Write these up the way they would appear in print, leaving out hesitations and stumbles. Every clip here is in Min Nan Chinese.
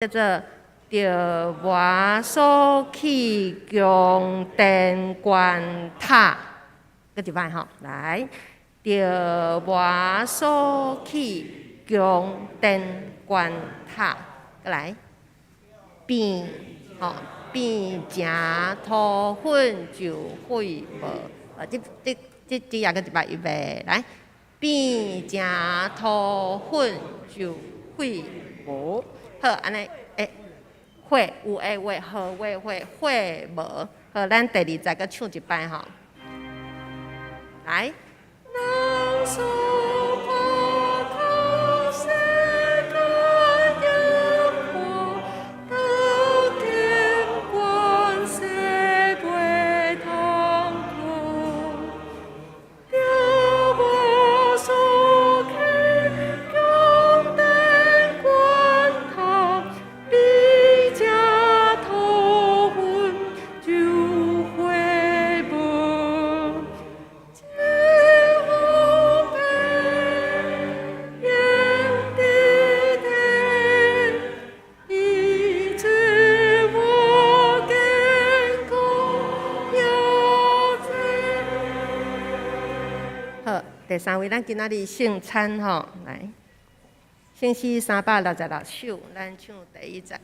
叫做著磨所起宮殿觀塔，閣一擺吼，來，著磨所起宮殿觀塔，閣來，變吼變成塗粉就廢無，啊，這這這這也閣一擺預備，來，變成塗粉就廢無。好，按呢，欸，火有的話，好話火火無，好，咱第二節閣唱一擺吼，來。第三位，咱今仔日聖餐吼，來，聖詩366首，咱唱第一節。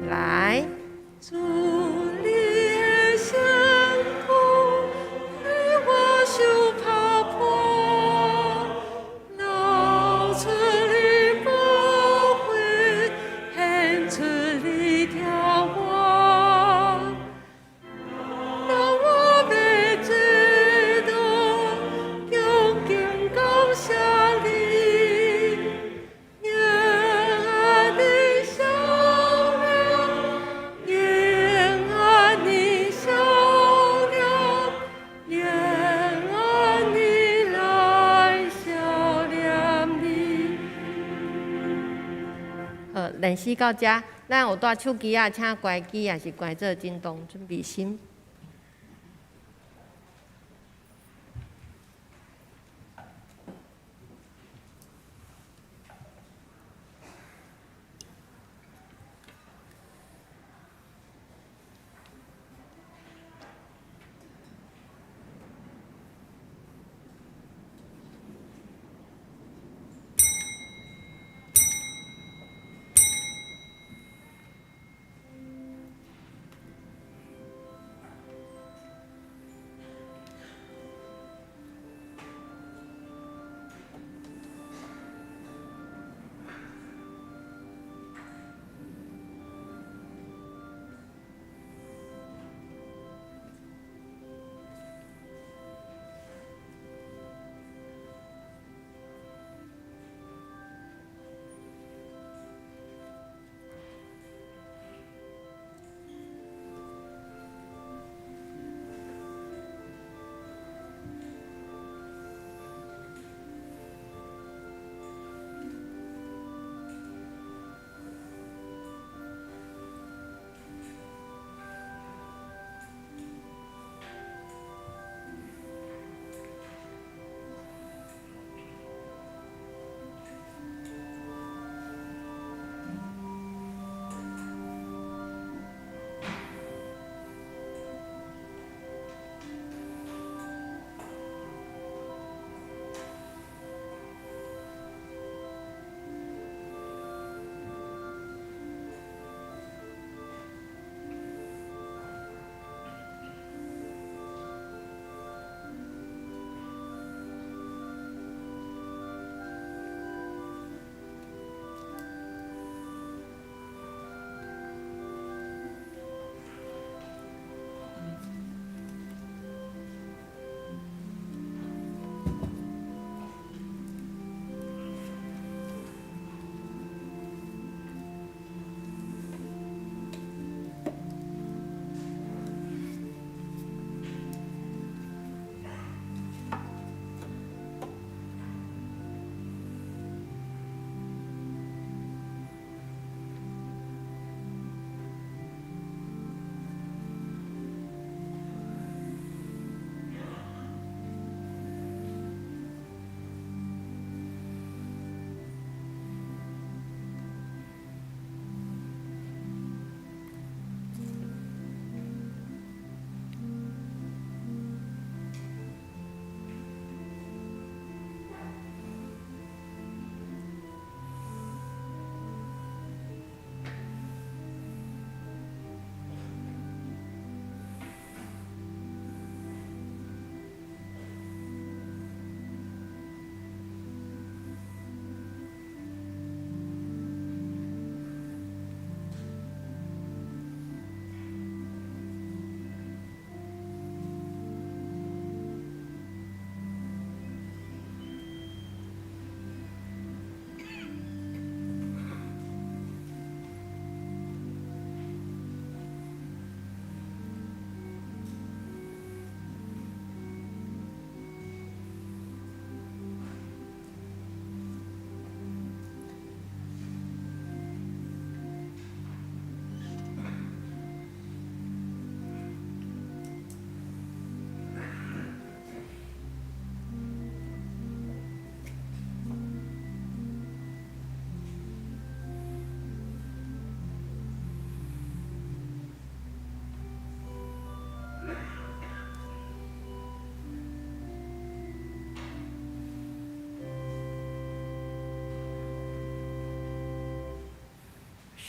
來。主你的身軀，予我受拍破，流出你寶血，顯出你疼我，當我欲知道，恭敬感謝你，願你笑臉，願你笑臉，願你來笑臉你。好，練習到遮，咱有帶手機仔，請關機，抑是關做震動，準備心。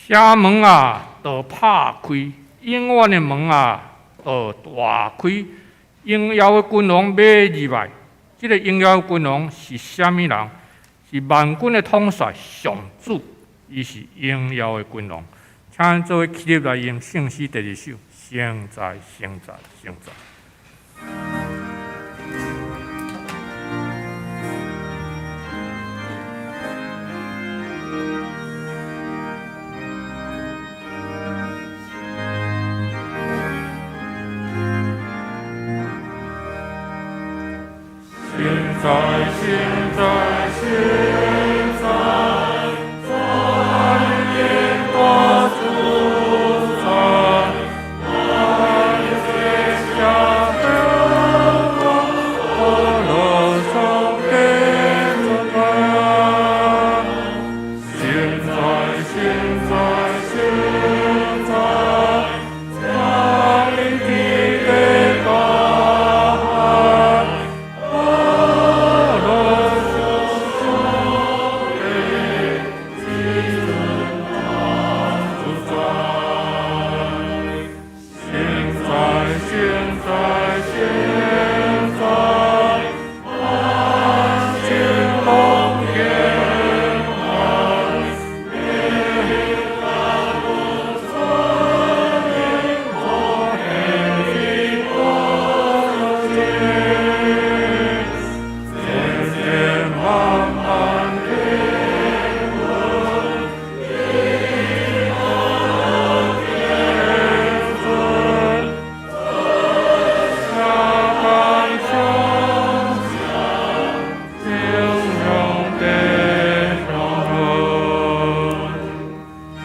城門啊，著拍開；永遠的門啊，著大開。榮耀的君王欲入來，這个榮耀的君王是啥物人？是萬軍的統帥上主，伊是榮耀的君王。請咱做伙起立來吟聖詩第二首，聖哉，聖哉，聖哉。聖哉，聖哉，聖哉，全能大主宰，萬世下得我樂上的主宰。聖哉，聖哉，聖哉，降臨的大愛。我樂上的至尊大主宰，聖哉，聖哉，聖哉，萬軍隆天萬，榮耀主我的光榮，千千萬萬天軍，天尊，下凡雄敬榮的上尊。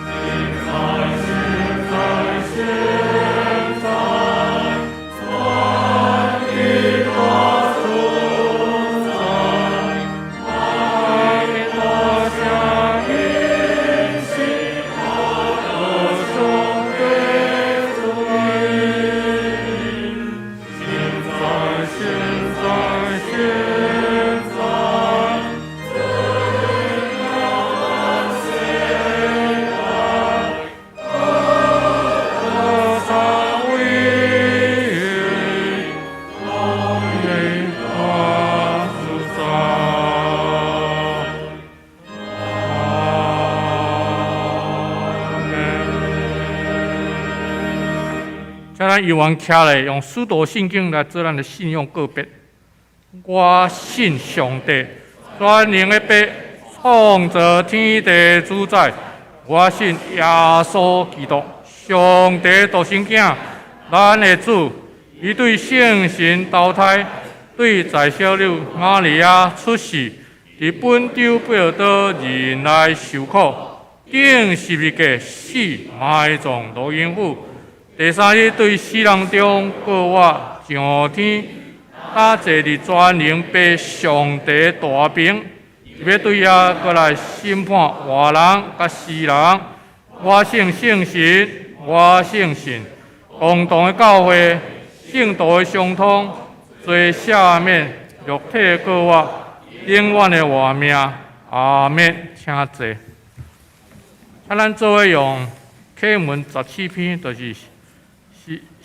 聖哉，聖哉，聖哉，全地大主宰，萬民多下應信，我樂上的主義。聖哉，聖哉，聖哉，尊耀萬世代，歌唱為榮大主宰。阿門。請咱猶原徛咧，用使徒信經來做咱的信仰告別。我信上帝，全能的父，創造天地主宰。我信耶穌基督，上帝獨生囝，咱的主。伊對聖神投胎，對在小女瑪利亞出世，佇本丟彼拉多忍耐受苦，釘十字架死，埋葬落陰府。第三日對死人中復活上天，搭坐佇全能父上帝大爿，欲對遐閣來審判活人佮死人。我信聖神，我相信共同的教會，聖徒的相通，罪赦免，肉體的復活，永遠的活命。阿門。請坐。請咱做伙用啟文17篇，就是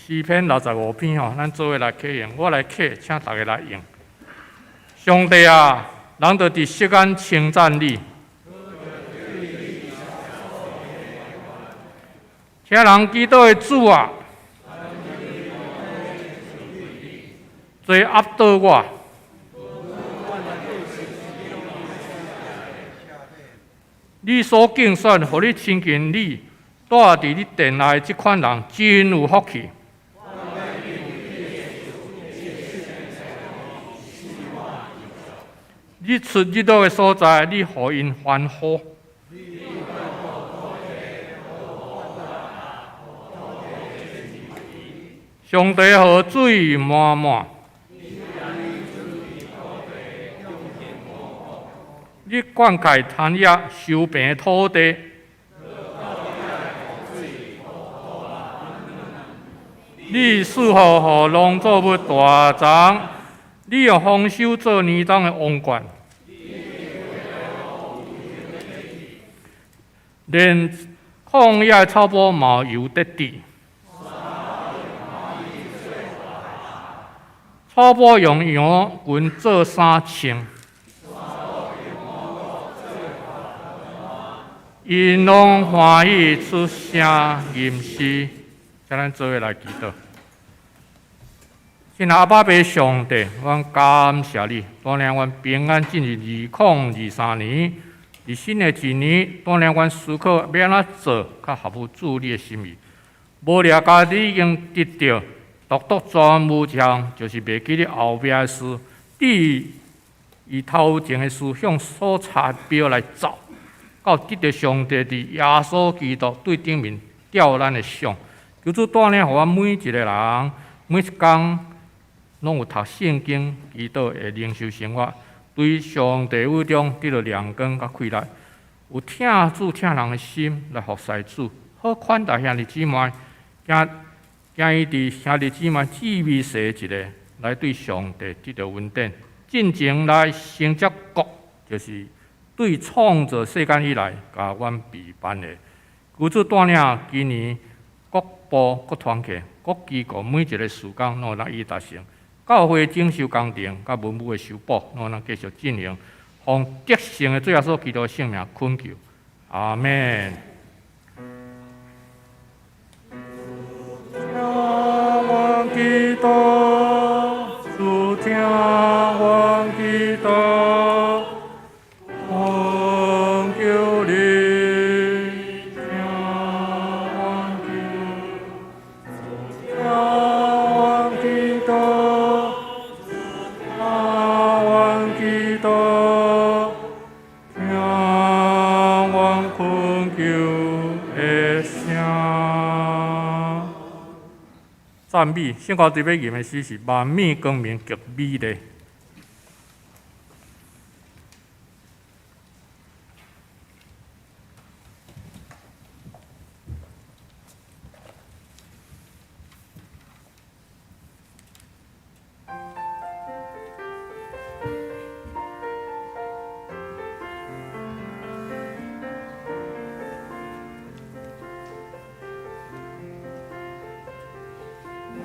詩篇65篇吼，咱做伙來啟用。我來啟，請大家來用。上帝啊，人著佇錫安稱讚你，聽人祈禱的主啊，濟壓倒我。你所揀選，予你親近你，住佇你殿內這款人，真有福氣。日出日落的所在，你予𪜶歡呼。上帝予水滿滿。你灌溉田野，收平土地。你賜福予農作物大長，你用豐收做年冬的王冠。連曠野的草埔嘛有得治。草埔用羊群做衫穿，𪜶攏歡喜出聲吟詩，請咱做伙來祈禱。親愛阿爸父上帝，阮感謝你，帶領阮平安進入2023年。佇新的一年，帶領阮思考欲按怎做，較合乎主你的心意。無掠家己已經得著，獨獨全無一項，就是袂記你後壁的事，對伊頭前的事向所差標來走，到得著上帝佇耶穌基督對頂面吊咱的賞。求主帶領，予阮每一個人，每一工攏有讀聖經、祈禱的靈修生活，對上帝話中得著亮光佮氣力，有疼主疼人的心來服侍主，好款待兄弟姊妹，驚驚伊佇兄弟姊妹至微細一个來對上帝得著恩典，進前來承接國，就是對創造世間以來共阮備辦的。求主帶領今年各部各團契、各機構每一个事工，攏會當伊達成。教會整修工程佮文物的修補，攏會當繼續進行。奉得勝的主耶穌基督聖名懇求，阿們。聽阮祈禱，主聽阮祈禱，懇求你聽阮求，聽阮祈禱，聽阮祈禱，聽阮懇求的聲。讚美，聖歌隊欲吟的詩是萬物光明極美麗。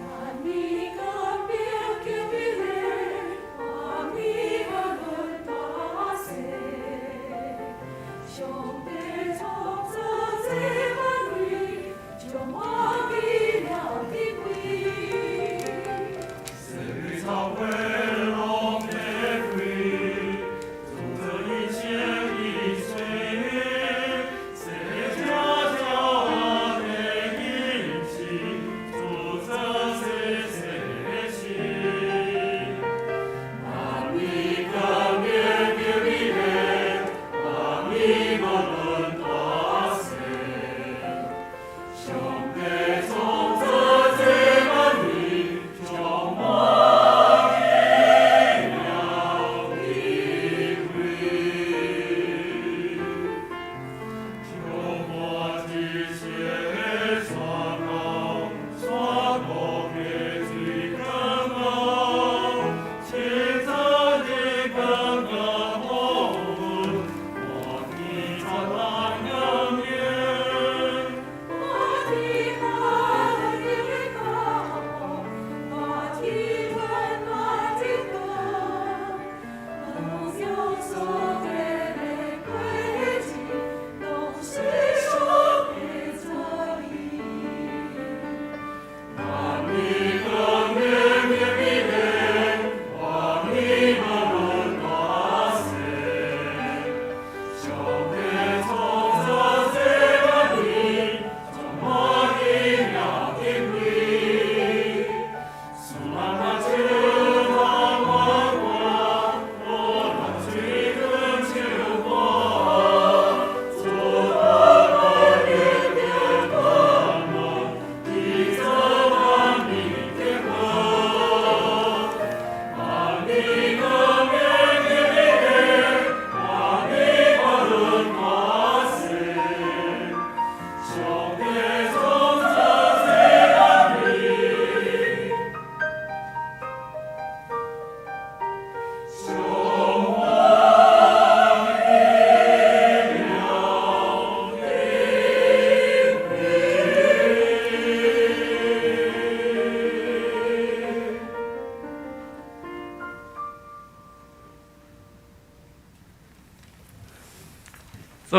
萬物光明極美麗。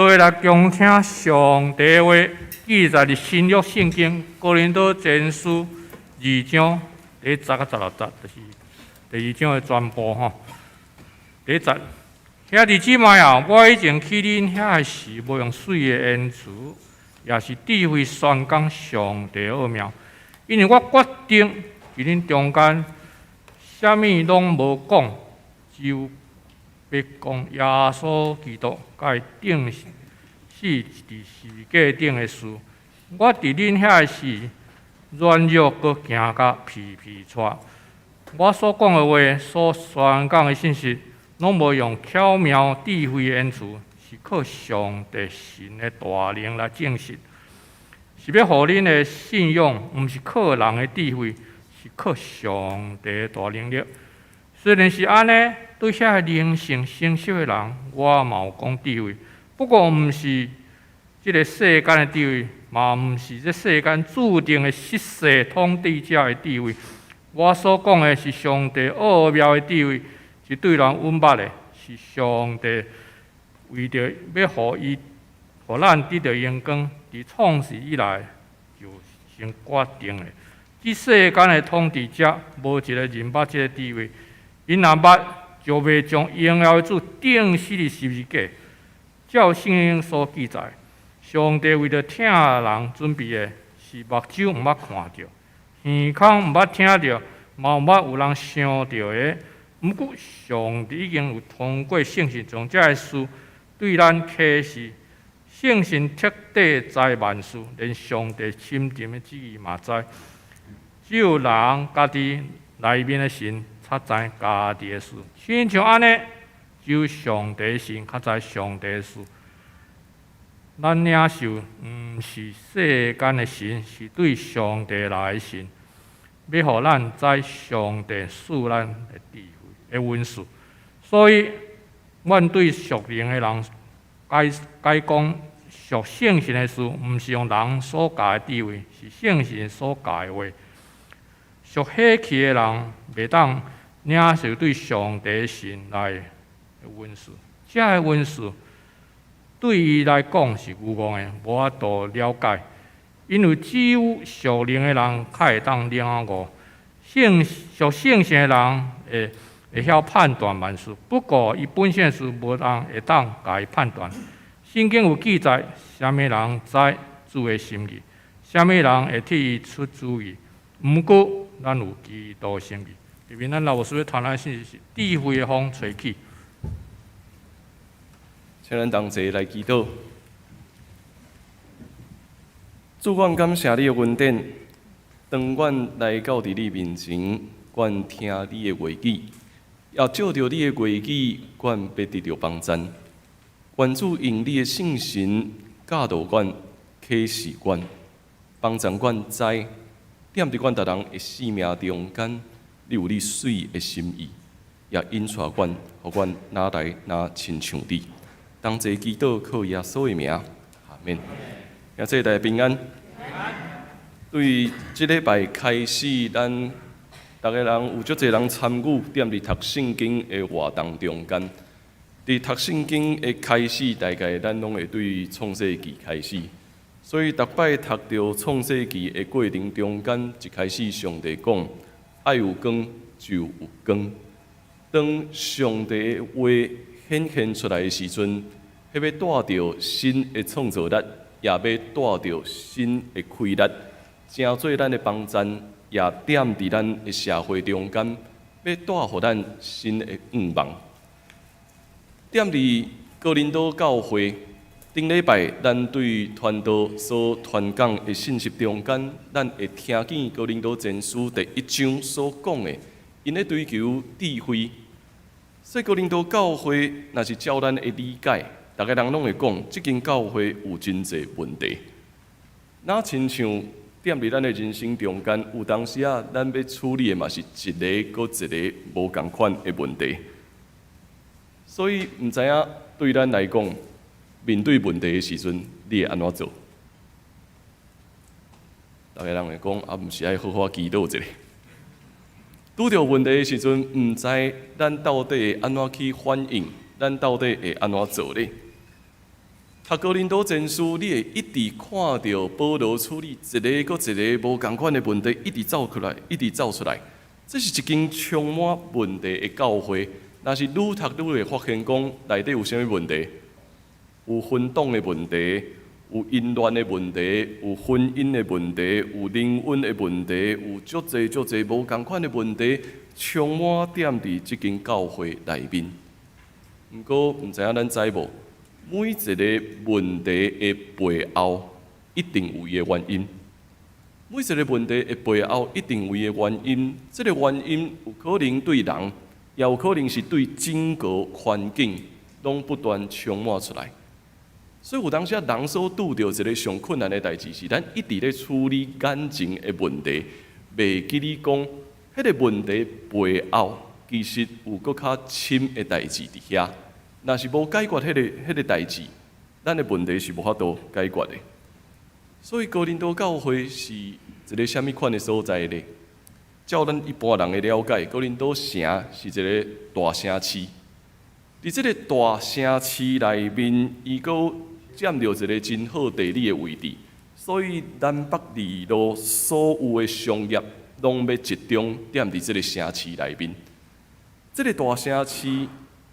做伙來恭聽上帝話，記載佇新約聖經哥林多前書二章第一節到16節，就是第二章的全部吼。第一節，兄弟姊妹啊，我以前去恁遐的時，無用媠的言辭，抑是智慧宣講上帝奧妙，因為我決定佇恁中間，啥物攏無講，只有欲講耶穌基督佮伊釘死佇十字架頂的事。我佇恁遐時軟弱，閣驚甲皮皮掣。我所講的話，所宣講的信息，攏無用巧妙智慧的言辭，是靠上帝神的大能來證實。是欲予恁的信仰，毋是靠人的智慧，是靠上帝的大能力。雖然是按呢，對遐个靈性成熟的人，我嘛有講智慧。不過毋是這个世間的智慧，嘛毋是這世間注定的失勢統治者的智慧。我所講的是上帝奧妙的智慧，是對人毋捌的，是上帝為著欲予伊，予咱得著榮光，佇創世以來就先決定的。這世間的統治者，無一个認捌這个智慧。𪜶若捌，就袂將榮耀的主釘死佇十字架。照聖經所記載，上帝為著疼人準備的，是目睭毋捌看著，耳孔毋捌聽著，嘛毋捌有人想著的。毋過，上帝已經有通過聖神將這个事對咱啟示。聖神徹底知萬事，連上帝深沉的旨意嘛知。只有人家己內面的神才知家己的事。親像按呢，只有上帝神較知上帝的事。咱領受毋是世間的神，是對上帝來的神，欲予咱知上帝賜咱的智慧的恩賜。所以，阮對屬靈的人解解講屬聖神的事，毋是用人所教的智慧，是聖神所教的話。屬血氣的人袂當領受對上帝神來的恩賜，這个恩賜對伊來講是虛妄的，無法度了解。因為只有屬靈的人較會當領悟，聖屬聖神的人會會曉判斷萬事。不過伊本身的事，無人會當共伊判斷。聖經有記載，啥物人知主的心意，啥物人會替伊出主意。毋過，咱有基督心意。特別咱老牧師欲傳的信息是智慧的風吹起。請咱同齊來祈禱。主，阮感謝你的恩典，當阮來到佇你面前，阮聽你的話語，也借著你的話語，阮欲得著幫贊。願主用你的聖神教導阮、啟示阮、幫助阮知，踮佇阮逐人的生命中間，你有你媠的心意，也引帶阮，予阮愈來愈親像你。同齊祈禱，靠耶穌的名，阿們。兄弟大家平安。對這禮拜開始，咱逐个人有足濟人參與，踮佇讀聖經的活動中間。佇讀聖經的開始，大概咱攏會對創世記開始。所以逐擺讀著創世記的過程中間，一開始上帝講愛有光就有光。當上帝的話顯現出來的時陣，彼欲帶著新的創造力，也欲帶著新的開力，成做咱的幫贊，也踮佇咱的社會中間，欲帶予咱新的願望。踮佇哥林多教會，頂禮拜咱對傳道所傳講的信息中間，咱會聽見哥林多前書第一章所講的，𪜶咧追求智慧。所以哥林多教會，若是照咱的理解，逐个人攏會講，這間教會有真濟問題。若親像踮佇咱的人生中間，有當時仔，咱欲處理的嘛是一个閣一個無仝款的問題。所以毋知影對咱來講，面對問題的時陣，你會按怎做？逐个人會講啊，毋是愛好好祈禱一下。拄著問題的時陣，毋知咱到底會按怎去反應，咱到底會按怎做咧？讀哥林多前書，你會一直看著保羅處理一个閣一个無仝款的問題，一直走出來，一直走出來。這是一間充滿問題的教會。若是愈讀愈會發現講內底有啥物問題？有分黨的問題，有淫亂的問題，有婚姻的問題，有靈恩的問題，有足濟足濟無仝款的問題，充滿踮佇這間教會內面。毋過，毋知影咱知無？每一个問題的背後，一定有伊的原因。每一个問題的背後，一定有伊的原因。這个原因有可能對人，也有可能是對整個環境，攏不斷充滿出來。所以有當時啊，人所拄著一个上困難的代誌，是咱一直咧處理眼前的問題，袂記得講，彼个問題背後其實有閣較深的代誌佇遐。若是無解決彼个代誌，咱的問題是無法度解決的。所以哥林多教會是一个啥物款的所在呢？照咱一般人的了解，哥林多城是一个大城市。佇這个大城市內面，伊閣佔著一个真好地理的位置，所以南北二路所有的商業攏欲集中踮佇這个城市內面。這个大城市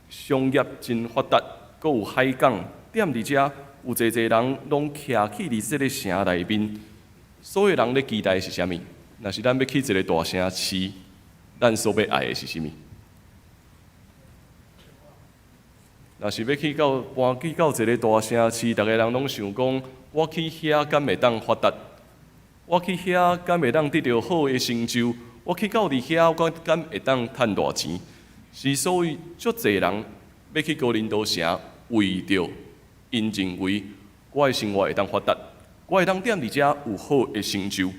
商業真發達，閣有海港，踮佇遮有濟濟人攏徛起佇這个城內面。所有人咧期待的是啥物？若是咱欲去一个大城市，咱所欲愛的是啥物？若是欲去到搬去到一个大城市，逐个人攏想講，我去遐敢會當發達？我去遐敢會當得著好的成就？我去到佇遐，我敢會當趁大錢？是所以，足濟人欲去哥林多城，為著𪜶認為我的生活會當發達，我會當踮佇遮有好的成就，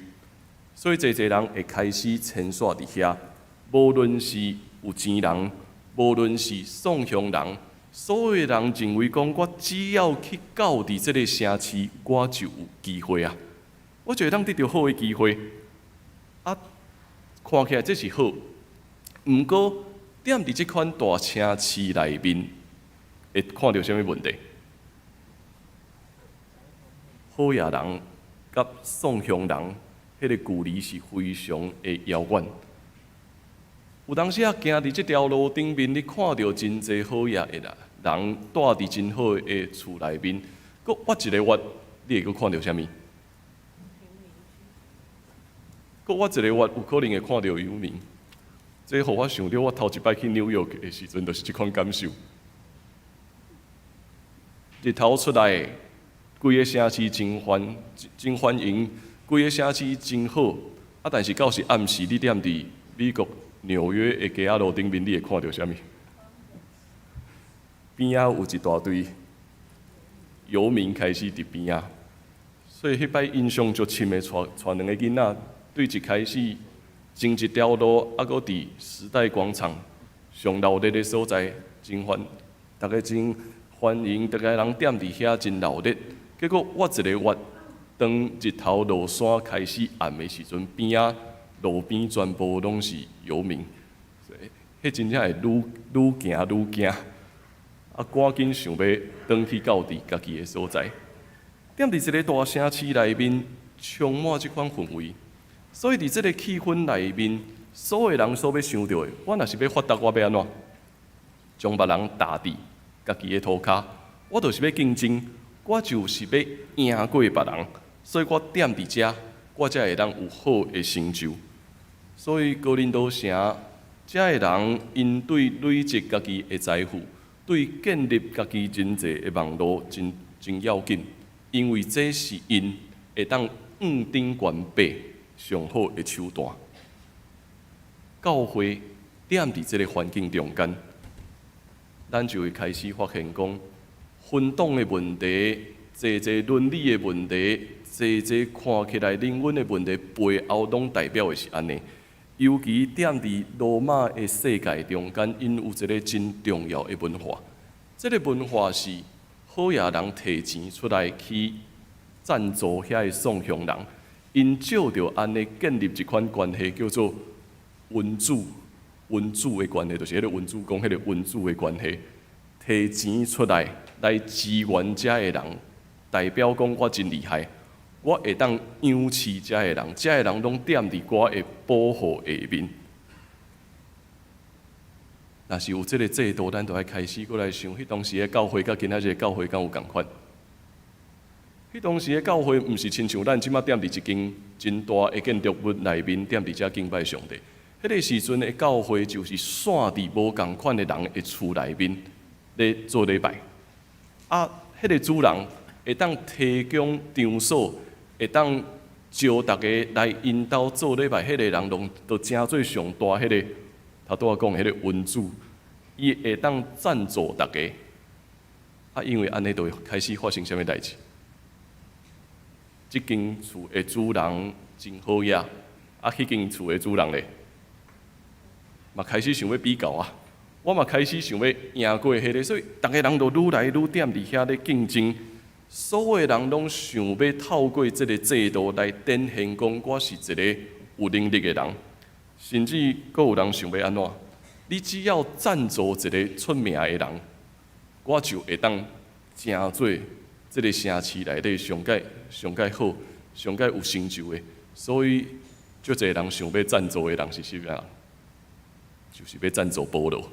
所以濟濟人會開始遷徙佇遐。無論是有錢人，無論是喪鄉人，所有人認為講，我只要去到佇這个城市，我就有機會啊！我就會當得著好的機會。啊，看起來這是好，毋過踮佇這款大城市內面，會看著啥物問題？好額人佮喪鄉人，彼个距離是非常的遙遠。有當時啊，行佇這條路頂面，你看著真濟好額的人，蹛佇真好的厝內面，閣挖一个月，你會閣看著啥物？閣挖一个月，有可能會看著遊民。這予我想著，我頭一擺去紐約的時陣，就是這款感受。日頭出來，規个城市真歡真歡迎，規个城市真好。啊，但是到時暗時，你踮佇美國紐約的街仔路頂面，你會看著啥物？邊仔有一大堆遊民開始佇邊仔，所以彼擺印象足深的，帶帶兩个囡仔，對一開始前一條路，啊，閣佇時代廣場上鬧熱的所在，真歡，逐家真歡迎，逐家人踮佇遐真鬧熱。結果我一個月，當日頭落山開始暗的時陣，邊仔路邊全部攏是遊民，彼真正會愈愈行愈驚，啊，趕緊想欲轉去到佇家己的所在。踮佇一个大城市內面，充滿這款氛圍，所以佇這个氣氛內面，所有人所欲想著的，我若是欲發達，我欲按怎？將別人踏佇家己的塗跤，我就是欲競爭，我就是欲贏過別人，所以我踮佇遮，我才會當有好的成就。所以哥林多城遮的人，𪜶對累積家己的財富，對建立家己人際的網路真真要緊，因為這是𪜶會當向頂懸爬上好的手段。教會踮佇這个環境中間，咱就會開始發現講，分黨的問題，濟濟倫理的問題，濟濟看起來靈恩的問題，背後攏代表的是按呢。尤其踮佇羅馬的世界中間，𪜶有一个真重要的文化。這个文化是好額人提錢出來去贊助遐个喪鄉人，𪜶藉著按呢建立一款關係，叫做恩主恩主的關係，就是彼个恩主公彼个恩主的關係，提錢出來來支援遮的人，代表講我真厲害，我會當養飼遮的人，遮的人攏踮佇我的保護下面。若是有這个制度，咱就愛開始閣來想，彼當時的教會佮今仔日的教會敢有仝款？彼當時的教會毋是親像咱這馬踮佇一間真大的建築物內面，踮佇遮敬拜上帝。彼个時陣的教會就是散佇無仝款的人的厝內面咧做禮拜。啊，彼个主人會當提供場所，會當招逐家來𪜶兜做禮拜，彼个人攏就成做上大彼个，頭拄仔講的彼个恩主，伊會當贊助逐家。啊，因為按呢就會開始發生啥物代誌？這間厝的主人真好額，啊，彼間厝的主人咧，嘛開始想欲比較啊！我嘛開始想欲贏過彼个，所以逐家人都愈來愈踮佇遐咧競爭，所有人攏想欲透過這个制度來展現講我是一个有能力的人，甚至閣有人想欲按怎？你只要贊助一个出名的人，我就會當成做這个城市內底上蓋上蓋好、上蓋有成就的。所以，足濟人想欲贊助的人是啥人？就是欲贊助保羅。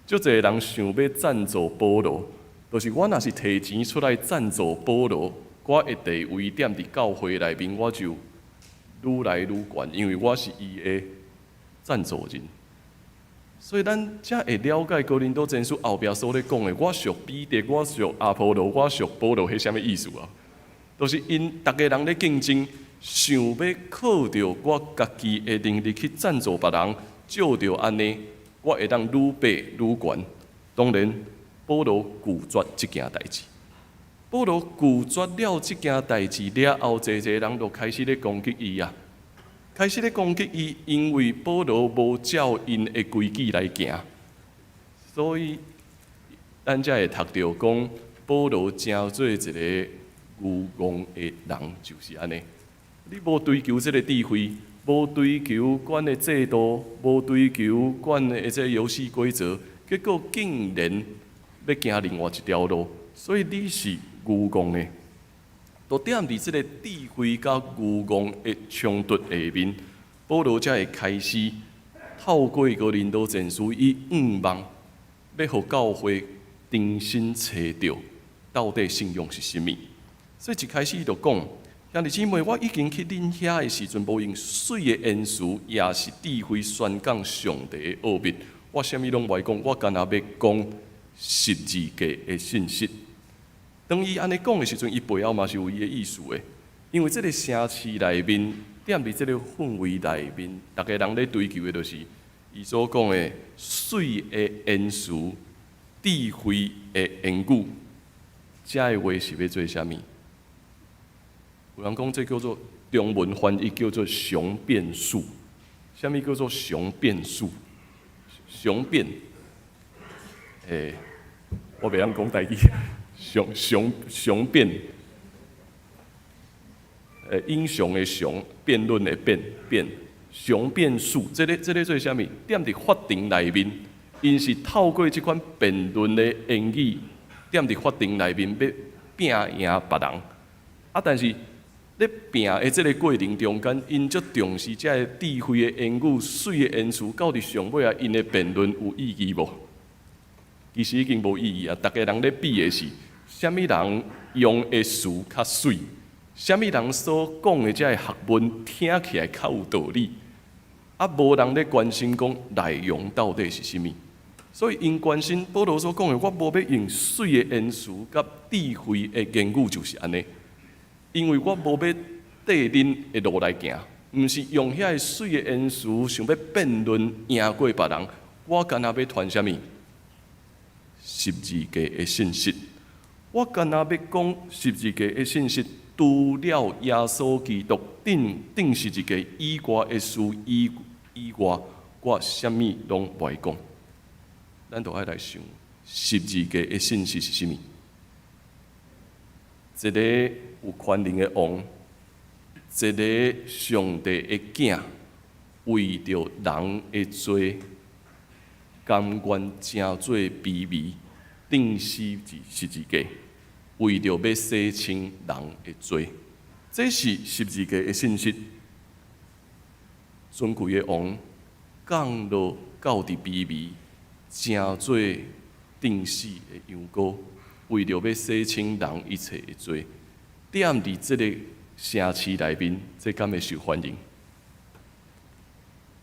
足濟人想欲贊助保羅，就是我若是提錢出來贊助保羅，我的地位踮佇教會內面，我就愈來愈懸，因為我是伊的贊助人。所以咱才會了解哥林多前書後壁所咧講的，我屬彼得，我屬阿波羅，我屬保羅，彼啥物意思啊？就是𪜶逐家人咧競爭，想欲靠著我家己的能力去贊助別人，藉著按呢，我會當愈爬愈懸。當然，保羅拒絕這件代誌。保羅拒絕了這件代誌了後，濟濟人就開始咧攻擊伊啊，開始咧攻擊伊，因為保羅無照𪜶的規矩來行，所以咱才會讀著講保羅成做一個愚戇的人，就是按呢。你無追求這个智慧，無追求阮的制度，無追求阮的這个遊戲規則，結果竟然欲行另外一條路，所以你是愚戇的。就踮佇這个智慧佮愚戇的衝突下面，保羅才會開始透過哥林多前書，伊向望欲予教會重新揣著到底信仰是啥物。所以一開始伊就講：兄弟姊妹，我已經去恁遐的時陣，無用媠的言辭，抑是智慧宣講上帝的奧秘。我啥物攏無愛講，我干焦欲講十字架的信息。當伊按呢講的時陣，伊背後嘛是有伊的意思的。因為這个城市內面，踮佇這个氛圍內面，逐家人咧追求的，就是伊所講的媠的言辭、智慧的言語。這个話是欲做啥物？有人講這叫做中文翻譯叫做雄辯術。啥物叫做雄辯術？雄辯，我袂曉講台語。雄辯，英雄的雄，辯論的辯，辯，雄辯術，這个做啥物？踮佇法庭內面，𪜶是透過這款辯論的言語，踮佇法庭內面欲拼贏別人。啊，但是咧拼的這个過程中間，𪜶足重視這个智慧的言語、媠的言辭，到佇上尾啊，𪜶的辯論有意義無？其實已經無意義啊！逐家人咧比的是，啥物人用的詞較媠，啥物人所講的這个學問聽起來較有道理，啊，無人咧關心講內容到底是啥物。所以𪜶關心保羅所講的，我無欲用媠的言辭佮智慧的言語，就是按呢。因為我無欲綴恁的路來行，毋是用遐个媠的言辭想欲辯論贏過別人，我干焦欲傳啥物？十字架的信息。我干焦欲講十字架的信息，除了耶穌基督釘釘十字架以外的事以外，我啥物攏無愛講。咱就愛來想十字架的信息是啥物？一个有權能的王，一个上帝的囝，為著人的罪，甘願成做卑微，釘死佇十字架，為著欲洗清人的罪。這是十字架的信息。尊貴的王降落到佇卑微，成做釘死的羊羔，為著欲洗清人一切的罪。踮佇這個城市內面，這敢會受歡迎？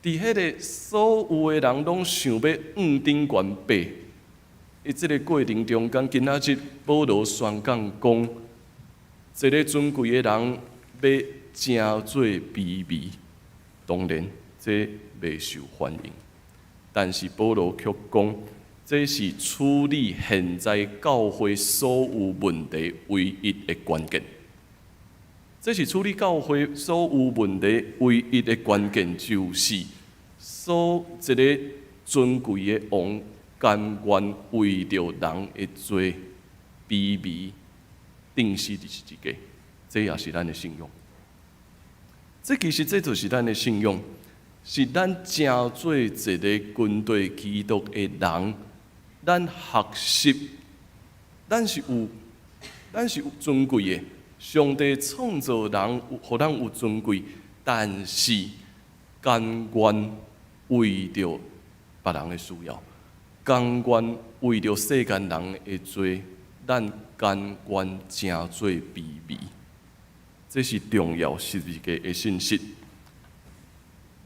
佇彼個所有的人攏想欲向頂懸爬，佇這個過程中間，今仔日保羅宣講講，一個尊貴的人欲成做卑微，當然這袂受歡迎。但是保羅卻講，這是處理現在教會所有問題唯一的關鍵。這是處理教會所有問題唯一的關鍵，就是所一個尊貴的王甘願為著人的罪卑微釘死佇十字架，這也是咱的信仰。這其實這就是咱的信仰，是咱成做一個跟隨基督的人，咱學習，咱是有尊貴的。上帝創造人，予咱有尊貴，但是甘願為著別人的需要，甘願為著世間人的罪，咱甘願成做卑微，這是重要十字架的信息。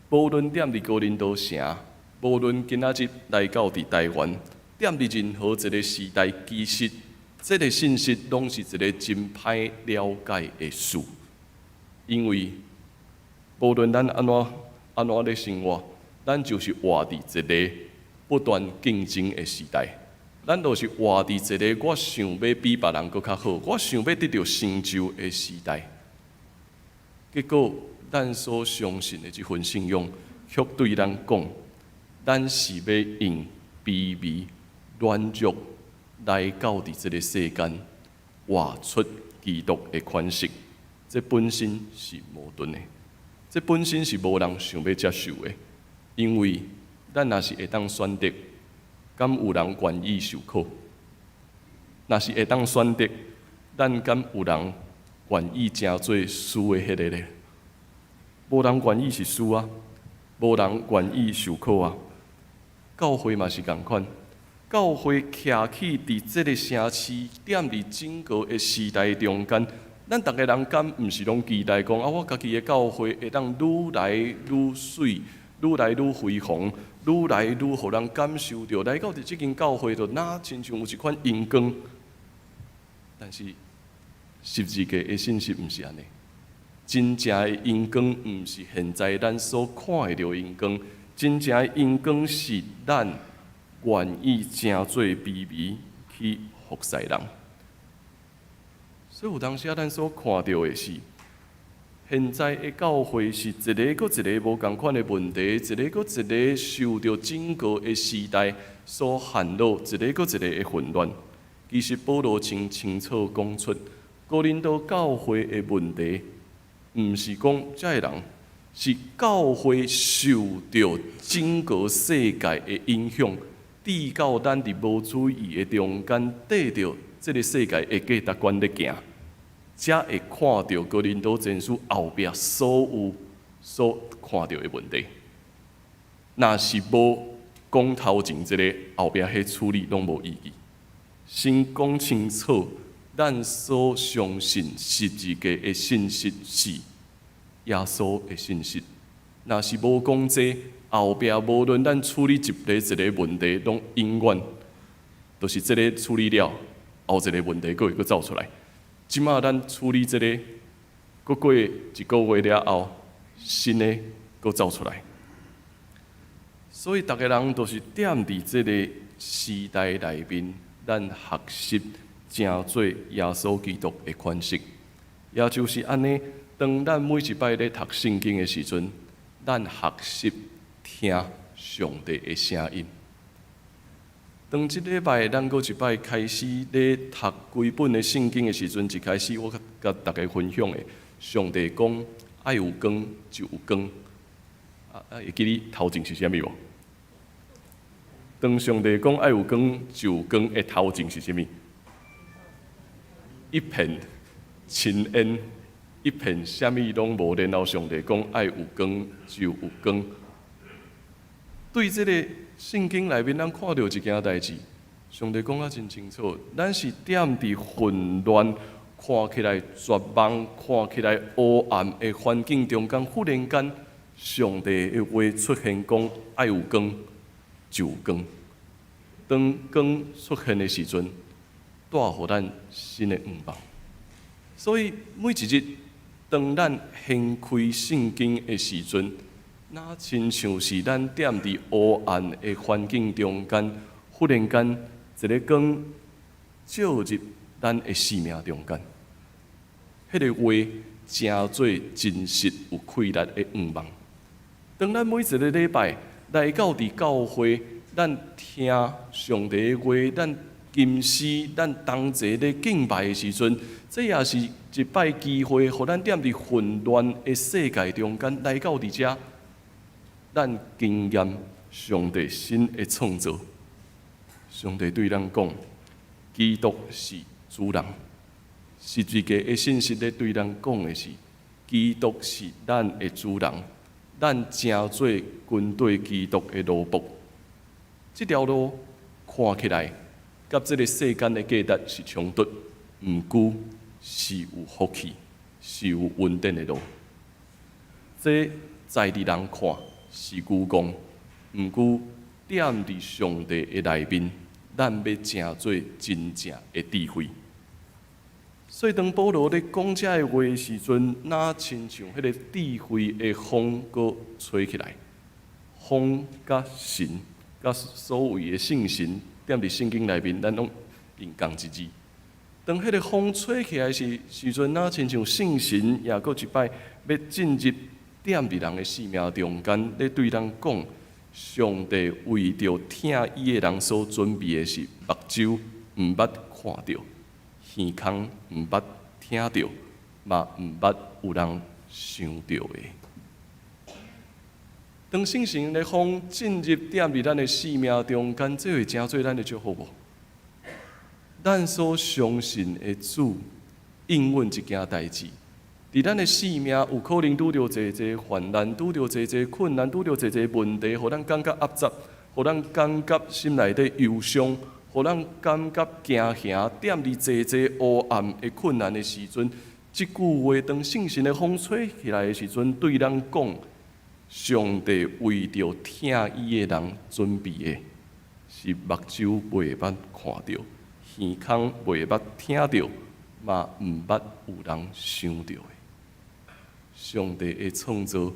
無論踮佇哥林多城，無論今仔日來到佇台灣，踮佇任何一個時代，其實這個信息攏是一個真歹了解的事，因為無論咱按怎按怎咧生活，咱就是活佇一個不斷競爭的時代。咱就是活佇一個我想欲比別人閣較好，我想欲得著成就的時代。結果，咱所相信的這份信仰，卻對咱講，咱是欲用卑微、軟弱來到佇這個世間，活出基督的款式。這本身是矛盾的，這本身是無人想欲接受的，因為咱若是會當選擇，敢有人願意受苦？若是會當選擇，咱敢有人願意成做輸的彼個咧？無人願意是輸啊，無人願意受苦啊。教會嘛是仝款，教會徛起佇這個城市，踮佇整個的時代中間，咱逐个人敢毋是攏期待講啊？我家己的教會會當愈來愈媠，愈來愈輝煌，愈來愈予人感受著來到佇這間教會，就若親像有一款榮光。但是十字架的信息毋是按呢，真正的榮光毋是現在咱所看會著榮光，真正的榮光是咱願意成做卑微去服侍人。所以有當時啊，咱所看著的是，現在的教會是一個閣一個無仝款的問題，一個閣一個受著整個的時代所陷落，一個閣一個的混亂。其實保羅清清楚講出，哥林多教會的問題，毋是講這个人，是教會受著整個世界的影響，直到咱佇無注意的中間，綴著這個世界的價值觀咧行，才會看著哥林多前書後壁所有所看著的問題。若是無講頭前這个後壁彼處理攏無意義。先講清楚，咱所相信十字架的信息是耶穌的信息。若是無講這，後壁無論咱處理一个一个問題，攏永遠就是這个處理了，後一个問題閣會閣走出來。這馬咱處理這個，閣過一個月了後，新的閣走出來。所以，逐个人都是踮佇這个時代內面，咱學習成做耶穌基督的款式，也就是按呢，當咱每一擺咧讀聖經的時陣，咱學習聽上帝的聲音。當這禮拜咱閣一擺開始咧讀規本的聖經的時陣，一開始我共大家分享的，上帝講愛有光就有光。啊啊，會記得頭前是啥物無？當上帝講愛有光就有光的頭前是啥物？一片青煙，一片啥物攏無，然後上帝講愛有光就有光。對這個聖經內面，咱看著一件代誌，上帝講甲真清楚，咱是踮佇混亂、看起來絕望、看起來烏暗的環境中間，忽然間，上帝的話出現，講愛有光就有光。當光出現的時陣，帶予咱新的向望。所以每一日，當咱掀開聖經的時陣，若親像是咱踮佇烏暗的環境中間，忽然間一个光照入咱的生命中間，彼个話成做真實有氣力的向望。當咱每一个禮拜來到佇教會，咱聽上帝的話，咱吟詩，咱同齊咧敬拜的時陣，這也是一擺機會，予咱踮佇混亂的世界中間來到佇遮，咱經驗上帝新的創造。上帝對咱講，基督是主人。十字架的信息咧對咱講的是，基督是咱的主人，咱成做跟綴基督的奴僕。這條路看起來，佮這个世間的價值是衝突，毋過是有福氣、是有恩典的路。這在佇人看是愚戇，毋過踮佇上帝的內面，咱欲成做真正的智慧。所以當保羅咧講這个話的時陣，若親像彼个智慧的風閣吹起來，風佮神佮所謂的聖神，踮佇聖經內面，咱攏用仝一字。當彼个風吹起來時陣，若親像聖神也閣一擺欲進入踮佇人的生命中間，咧對人講，上帝為著疼伊的人所準備的是目睭毋捌看著，耳空毋捌聽著，嘛毋捌有人想著的。當聖神的風進入踮佇咱的生命中間，這會成做咱的祝福無？咱所相信的主應允一件代誌，佇咱的生命有可能拄著濟濟患難，拄著濟濟困難，拄著濟濟問題，予咱感覺壓榨，予咱感覺心內底憂傷，予咱感覺驚嚇，踮佇濟濟烏暗的困難的時陣，這句話當聖神的風吹起來的時陣，對咱講，上帝為著疼伊的人準備的，是目睭袂捌看著，耳空袂捌聽著，嘛毋捌有人想著的。上帝的創造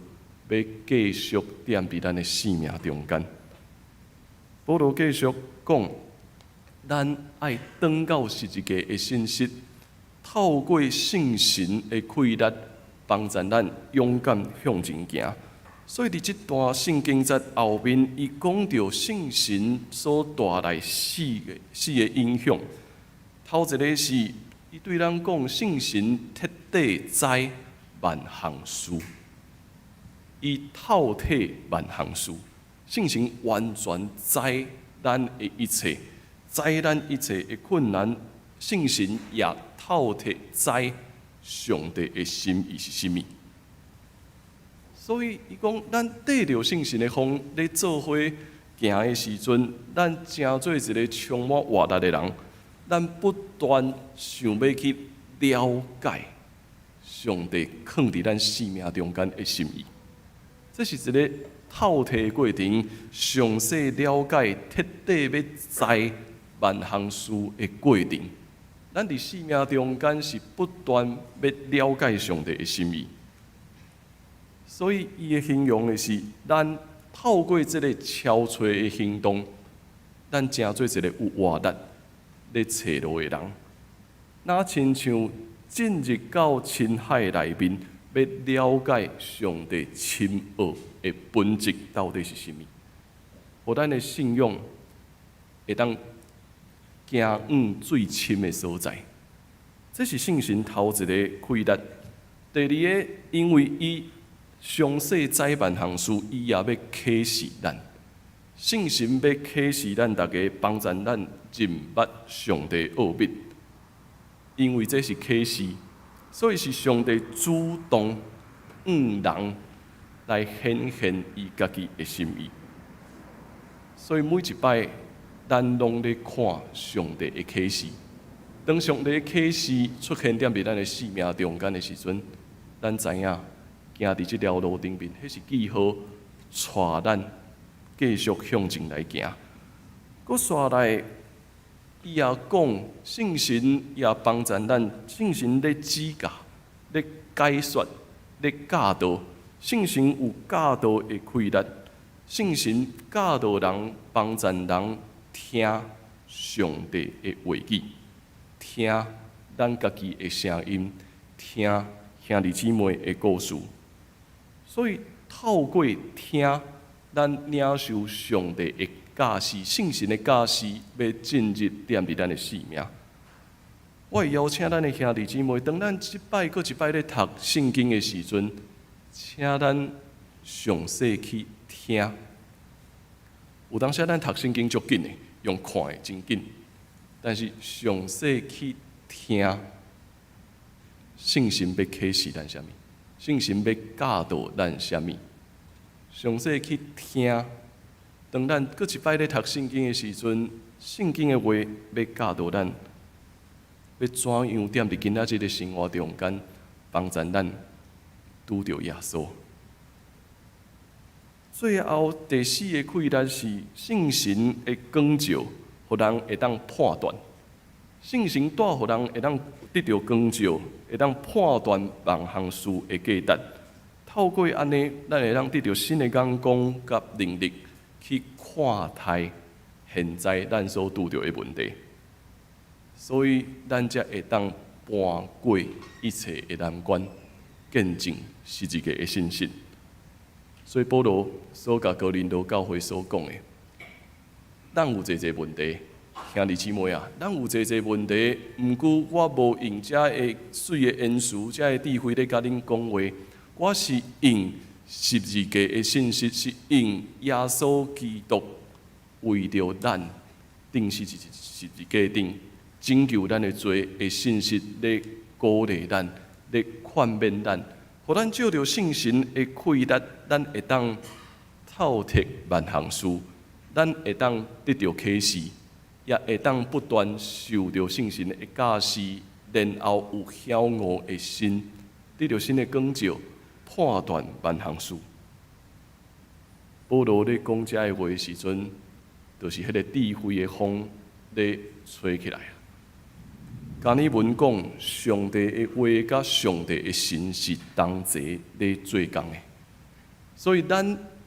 欲繼續踮佇咱的生命中間。保羅繼續講，咱愛轉到十字架的信息，透過聖神的氣力，幫助咱勇敢向前行。所以佇這段聖經節後面，伊講著聖神所帶來四個影響。頭一个是，伊對咱講聖神徹底知萬項事，伊透徹萬項事，聖神完全知咱的一切，知咱一切的困難，聖神也透徹知上帝的心意是啥物。所以伊講，咱綴著聖神的風咧做伙行的時陣，咱成做一个充滿活力的人，咱不斷想欲去了解上帝囥佇咱生命中間的心意。這是一个透徹的過程，詳細了解、徹底欲知萬項事的過程。咱佇生命中間是不斷欲了解上帝的心意。所以，伊的形容的是，咱透過這个超揣的行動，咱成做一个有活力咧揣路的人，若親像進入到深海內面，欲了解上帝深奧的本質到底是啥物，予咱的信仰會當行往最深的所在。這是聖神頭一个氣力。第二个，因為伊詳細知萬項事，伊也欲啟示咱。聖神欲啟示咱逐家，幫助咱認捌上帝奧祕。因為這是啟示，所以是上帝主動向人來顯現伊家己的心意。所以每一擺，咱攏咧看上帝的啟示。當上帝的啟示出現佇咱的生命中間的時陣，咱知影行佇這條路頂面，彼是記號，帶咱繼續向前來行。閣紲來，伊也講聖神也幫助咱，聖神咧指教、咧解說、咧教導。聖神有教導的氣力，聖神教導人，幫助人聽上帝的話語，聽咱家己的聲音，聽兄弟姊妹的故事。所以透過聽，咱領受上帝的教示，聖神的教示，欲進入踮佇咱的生命。我會邀請咱的兄弟姊妹，當咱一擺閣一擺咧讀聖經的時陣，請咱詳細去聽。有當時咱讀聖經足緊的，用看的真緊，但是詳細去聽，聖神欲啟示咱啥物？聖神欲教導咱啥物？詳細去聽，當咱閣一擺咧讀聖經的時陣，聖經的話欲教導咱，欲怎樣踮佇今仔日的生活中間幫助咱拄著耶穌。最後第四个氣力是聖神的光照，予人會當判斷。聖神帶予人會當得著光照，會當判斷萬項事的價值。透過按呢，咱會當得著新的眼光佮能力去看待現在咱所拄著的問題。所以，咱才會當搬過一切的難關，見證十字架的信息。所以，保羅所共哥林多教會所講的，咱有濟濟問題，兄弟姊妹啊，咱有濟濟問題，毋過我無用遮的媠的言辭、遮的智慧咧共恁講話，我是用十字架的信息，是用耶穌基督為著咱釘死十字架頂拯救咱的罪的信息咧鼓勵咱，咧勸勉咱，予咱借著聖神的氣力，咱會當透徹萬項事，咱會當得著啟示，也會當不斷受著聖神的教示，然後有曉悟的心，得著新的光照，判斷萬項事。保羅咧講這个話的時陣，就是彼个智慧的風咧吹起來。加爾文講，上帝的話佮上帝的神是同齊咧做工的，所以咱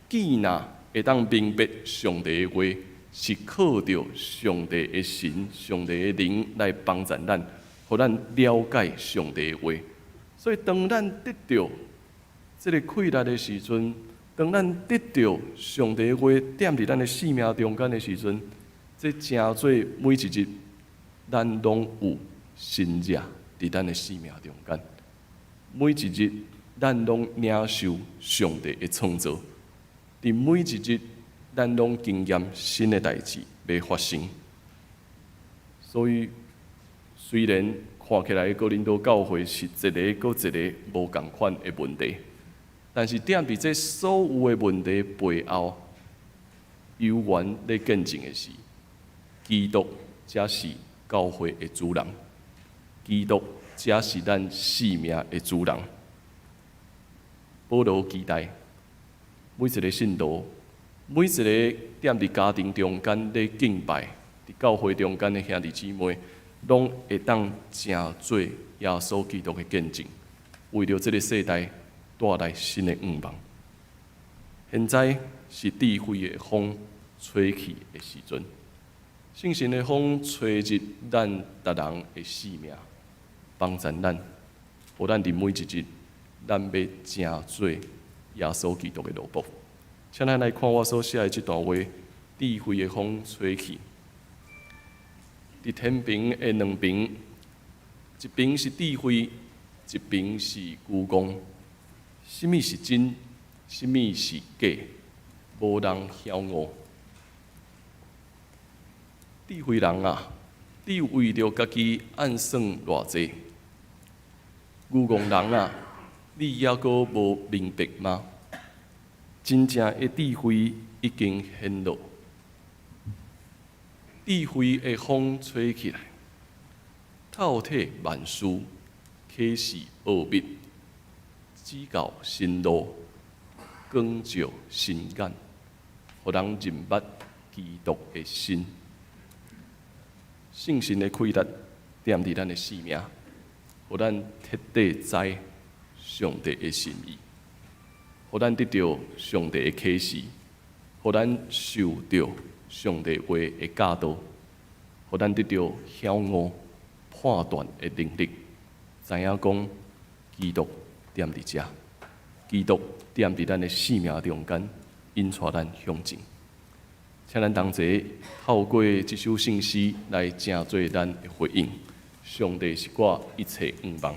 既若會當明白上帝的話，是靠著上帝的神、上帝的靈來幫助咱，予咱了解上帝的話。所以當咱得著這个氣力的時陣，當咱得著上帝的話踮佇咱的生命中間的時陣，這成做每一日咱攏有神跡佇咱的生命中間。每一日咱攏領受上帝的創造，佇每一日咱攏經驗新的代誌欲發生。所以雖然看起來哥林多教會是一个閣一个無仝款的問題，但是踮佇這所有的問題背後，猶原咧見證的是，基督才是教會的主人，基督才是咱生命的主人。保羅期待每一个信徒，每一个踮佇家庭中間咧敬拜、佇教會中間的兄弟姊妹，攏會當成做耶穌基督的見證，為著這个世代帶來新的向望。現在是智慧的風吹起的時陣，聖神的風吹入咱逐人的生命，幫助咱，予咱佇每一日，咱欲成做耶穌基督的奴僕。請咱來看我所寫的這段話：智慧的風吹起，佇天平的兩邊，一邊是智慧，一邊是愚戇。啥物是真？啥物是假？無人曉悟。智慧人啊，你為著家己按算偌濟？愚戇人啊，你猶閣無明白嗎？真正的智慧已經顯露，智慧的風吹起來，透徹萬事，啟示奧秘，指教新路，光照心眼，予人認捌基督的心。聖神的氣力踮佇咱的生命，予咱徹底知上帝的心意，予咱得著上帝的啟示，予咱受著上帝話的教導，予咱得著曉悟判斷的能力，知影講基督踮佇遮，基督踮佇咱的生命中間，引帶咱向前。請咱同齊透過這首聖詩來成做咱的回應。上帝是我一切向望。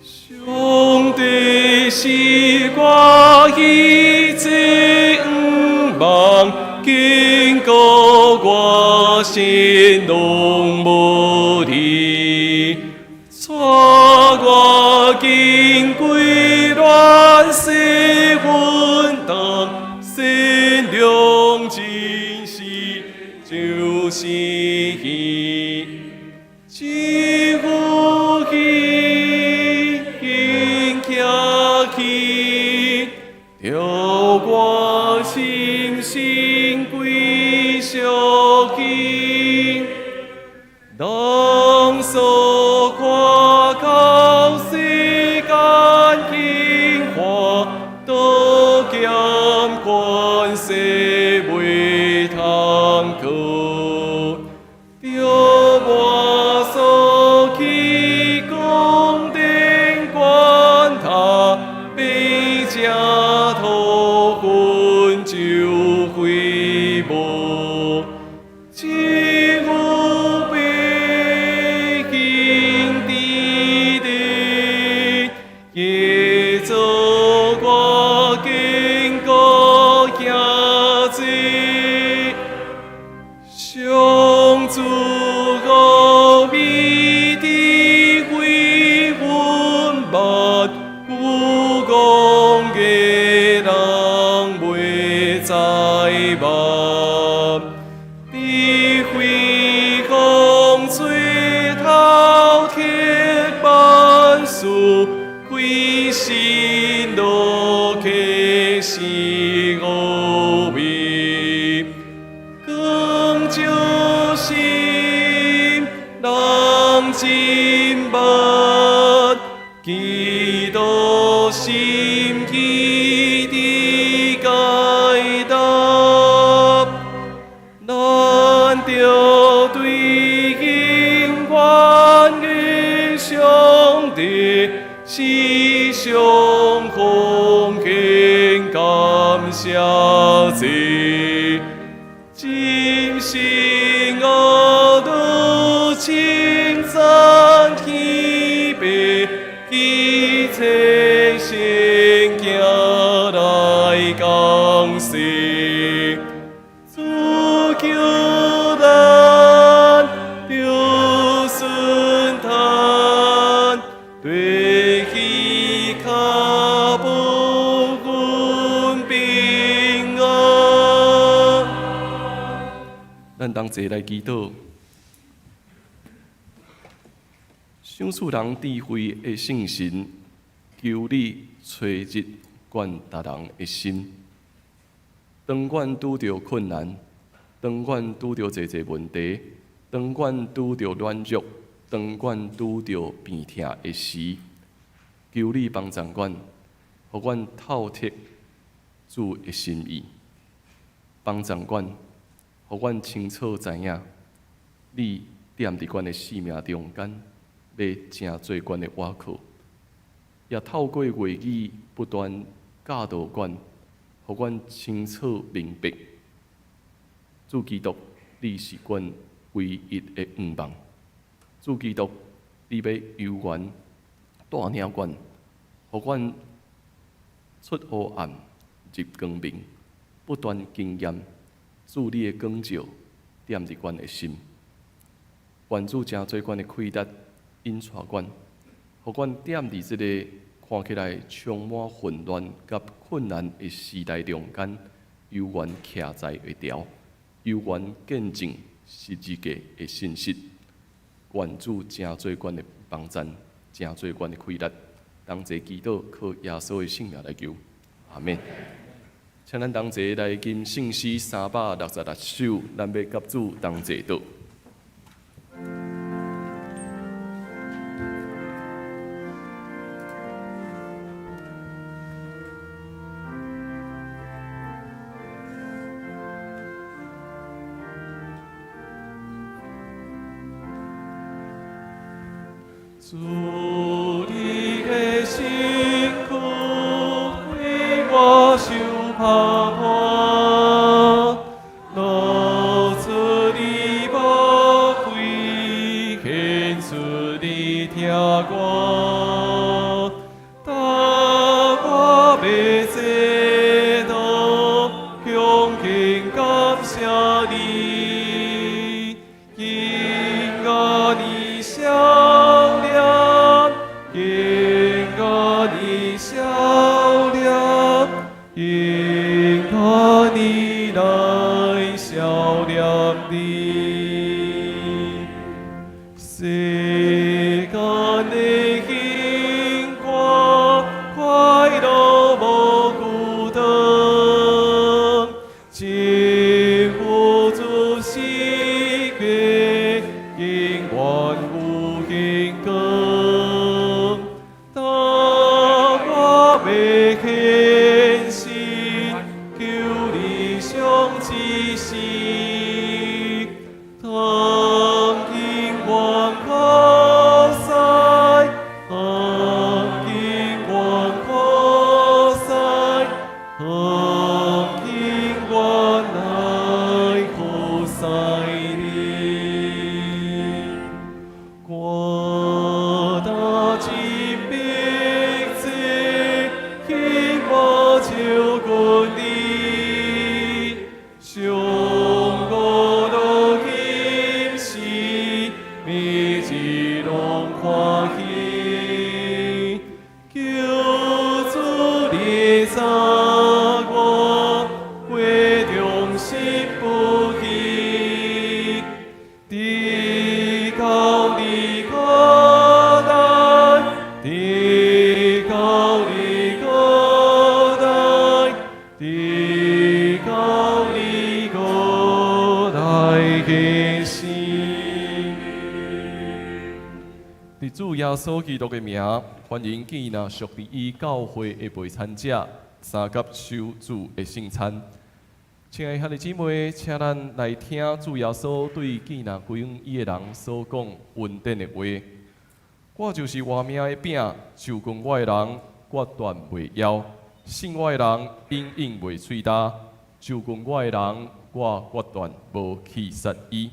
上帝是我一切向望，堅固我心攏無離，帶我經過亂世混盪，善良真實就是伊，只有伊因徛起，著我心神歸屬伊，人所看靠世間興華，都兼權勢袂通靠。著我所起宮殿關塔，被正土分就毀無，只有必行之地，耶做我堅固營基。上主奧秘智慧文捌，愚戇的人袂知捌。智慧風吹透徹萬事，開心路啟示奧秘。光照心，人真捌，基督心意的解答，咱著對永遠的上帝，時常奉獻感謝祭。真心阿都稱讚天父，一切聖行來降世，主求咱著順嘆，對彼跤步阮平安。咱同齊來祈禱，賞賜人智慧的聖神，求你吹入阮逐人的心。當阮拄著困難，當阮拄著濟濟問題，當阮拄著軟弱，當阮拄著病痛的時，求你幫助阮，予阮透徹主的心意，幫助阮，予阮清楚知影，你踮佇阮的生命中間，欲成做阮的倚靠，也透過話語不斷教導阮，予阮清楚明白，主基督，你是阮唯一的願望。主基督，你欲悠遠帶領阮，予阮出黑暗入光明，不斷經驗主你的光照點佇阮的心。願主成做阮的氣力，引帶阮，予阮踮佇這个看起來充滿混亂佮困難的時代中間，猶原徛在會牢，猶原見證十字架的信實。願主成做阮的幫贊，成做阮的氣力，同齊祈禱，靠耶穌的聖名來求，阿們。請咱同齊來吟聖詩366首，咱欲佮主同齊禱。主你的身軀為我受拍破，露出你寶貴，顯出你疼我，當我欲這道，恭敬感謝你，敬愛你笑臉，敬愛你笑臉，敬愛你來笑臉的。世間的興華，快樂無孤單，真富足喜悅，永遠有榮光。當我欲獻身，求你賞賜時，當永遠可使，當永遠可使，當永遠來服侍你。我踏進逼仄，希望就近你，上高到今時，每日攏歡喜。求主你賜我，過忠心不棄，直到你過來，直到你過來，直到你過來的時。佇主耶穌基督的名，歡迎建那屬佇伊教會的陪餐者，相佮守主的聖餐。親愛的兄弟姊妹，請咱來聽主耶穌對建那歸向伊的人所講恩典的話。我就是活命的餅，就近我的人，決斷袂枵；信我的人，永遠袂喙焦。就近我的人，我決斷無棄殺伊。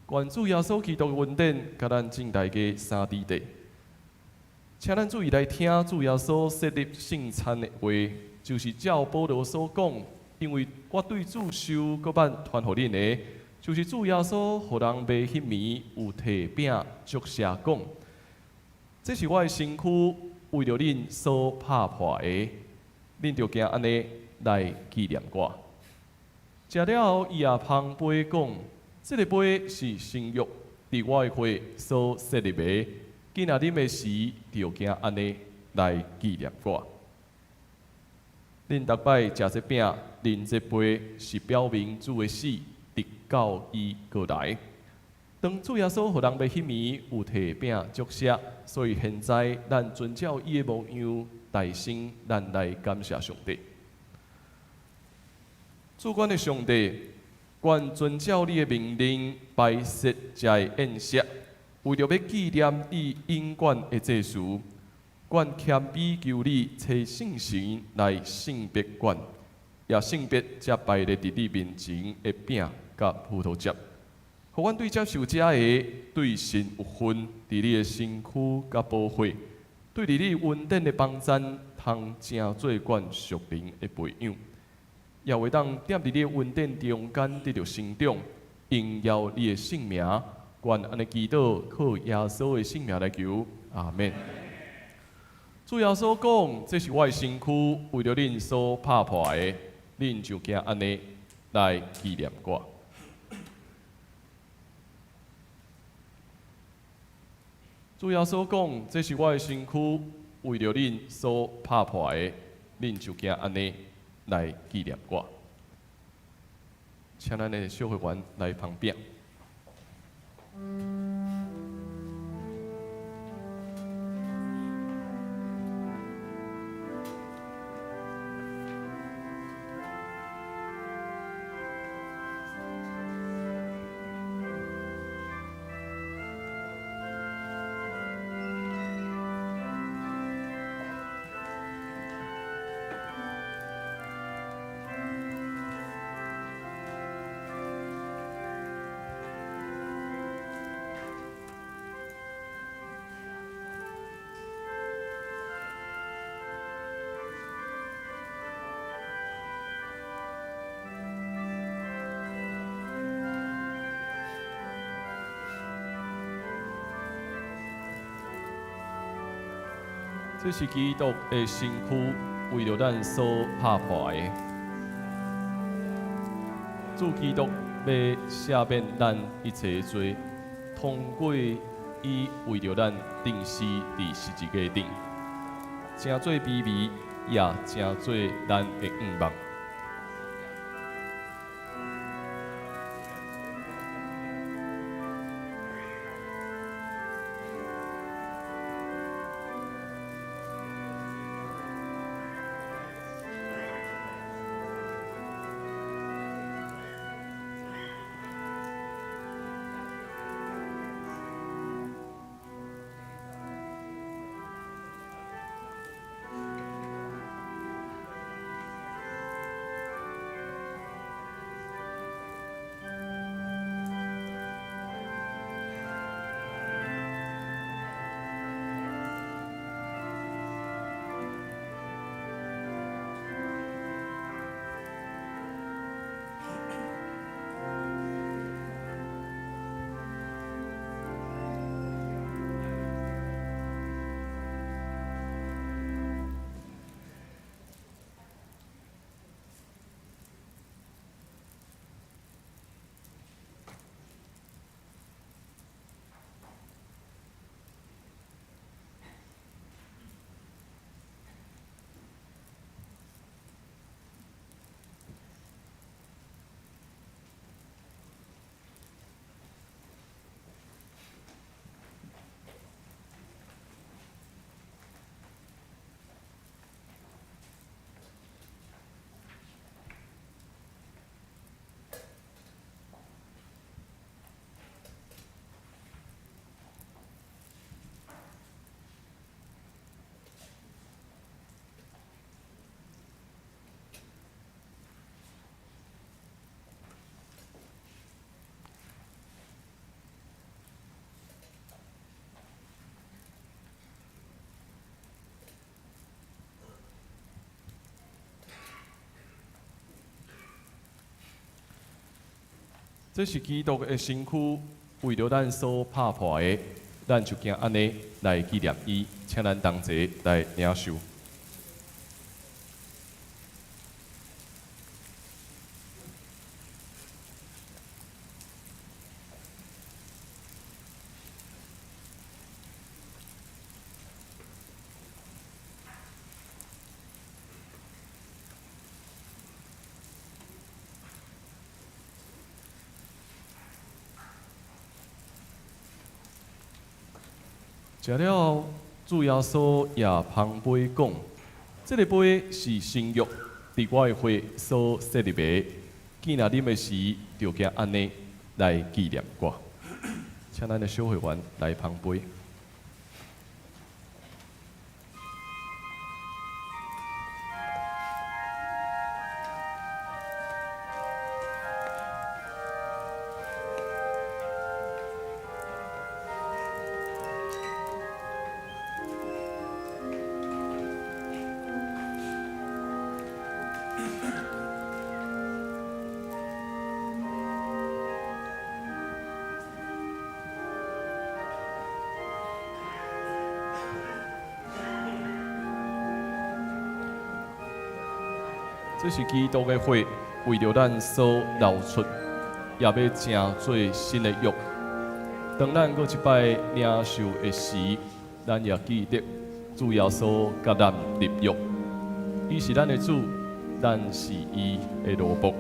願主耶穌基督的恩典，佮咱眾大家三弟弟。請咱注意來聽主耶穌設立聖餐的話，就是照保羅所講，因為我對主受閣捌傳予恁的，就是主耶穌予人賣彼暝有提餅祝謝講，這是我的身軀，為著恁所拍破的，恁著行按呢來紀念我。食了後，伊也捧杯講，這個杯是新約，佇我的血所設立的。囝若啉的時，著行按呢來紀念我。恁逐擺食這餅，啉這杯，是表明主的死，直到伊閣來。當主耶穌予人賣彼暝有提餅祝謝，所以現在咱遵照伊的模樣，大聲咱來感謝上帝。主阮的上帝，阮遵照你的命令擺設這个宴席，為著欲紀念你永遠的祭司，阮謙卑求你差聖神來聖別阮，也聖別這擺列佇你面前的餅佮葡萄汁，予予阮對接受這个對神有份，佇你的身軀佮寶血，對佇你恩典的幫贊，通成做阮屬靈的培養，也會當踮佇你的恩典中間得著成長，榮耀你的聖名。阮按呢祈禱，靠耶穌的聖名來求，阿們。主耶穌講：這是我的身軀，為著恁所拍破的，恁就行按呢來紀念我。主耶穌講：這是我的身軀，為著恁所拍破的，恁就行按呢來紀念我。請咱的小會員來捧餅。這是基督的身軀，為著咱所拍破的。主基督欲赦免咱一切罪，通過伊為著咱釘死佇十字架頂，成做卑微，也成做咱的向望。這是基督的身軀，為著咱所拍破的，咱就行按呢來紀念伊，請咱同齊來領受。食了後，主耶穌也捧杯講：這个杯是新約，佇我的血所設立的。見若啉的時，就行按呢來紀念我。請咱的小會員來捧杯。這是基督的血，為著咱所流出，也欲成做新的約。當咱閣一擺領受的時，咱也記得主耶穌佮咱立約，伊是咱的主，咱是伊的奴僕。